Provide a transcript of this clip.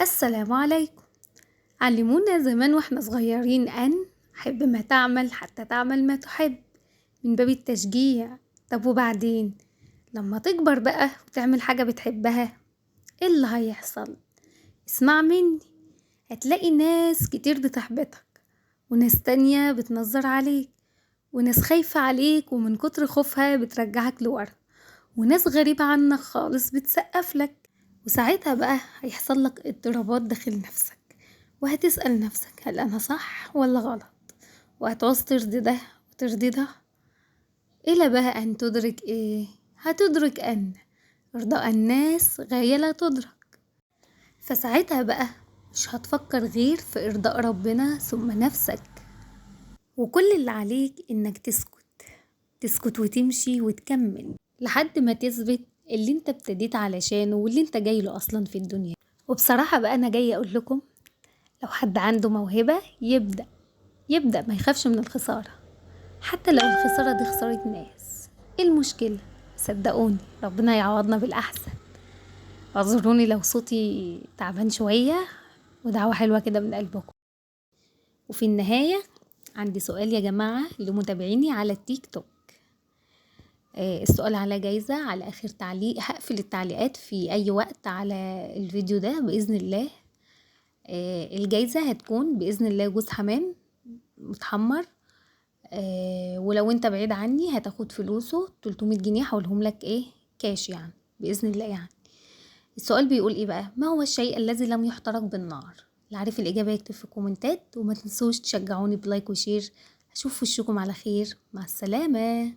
السلام عليكم. علمونا زمان واحنا صغيرين أن حب ما تعمل حتى تعمل ما تحب، من باب التشجيع. طب وبعدين لما تكبر بقى وتعمل حاجة بتحبها ايه اللي هيحصل؟ اسمع مني، هتلاقي ناس كتير بتحبطك، وناس تانية بتنظر عليك، وناس خايفة عليك ومن كتر خوفها بترجعك لورا، وناس غريبة عنك خالص بتسقف لك. وساعتها بقى هيحصل لك اضطرابات داخل نفسك، وهتسأل نفسك هل أنا صح ولا غلط، وهتعوز ترضي ده وترضي ده، إلى بقى أن تدرك إيه؟ هتدرك أن إرضاء الناس غاية لا تدرك. فساعتها بقى مش هتفكر غير في إرضاء ربنا ثم نفسك، وكل اللي عليك إنك تسكت، تسكت وتمشي وتكمل لحد ما تثبت اللي انت ابتديت علشانه واللي انت جاي له أصلا في الدنيا. وبصراحة بقى أنا جاية أقول لكم لو حد عنده موهبة يبدأ، يبدأ، ما يخافش من الخسارة، حتى لو الخسارة دي خسارة ناس. ايه المشكلة؟ صدقوني ربنا يعوضنا بالأحسن. اعذروني لو صوتي تعبان شوية، ودعوة حلوة كده من قلبكم. وفي النهاية عندي سؤال يا جماعة لمتابعيني على التيك توك، السؤال على جايزة على آخر تعليق. هقفل التعليقات في أي وقت على الفيديو ده بإذن الله. الجايزة هتكون بإذن الله جوز حمام متحمر، ولو انت بعيد عني هتاخد فلوسه 300 جنيه، هقولهم لك ايه كاش يعني بإذن الله. السؤال بيقول ايه بقى؟ ما هو الشيء الذي لم يحترق بالنار؟ اللي عارف الإجابة يكتب في الكومنتات، وما تنسوش تشجعوني ب like و share. أشوف وشكم على خير، مع السلامة.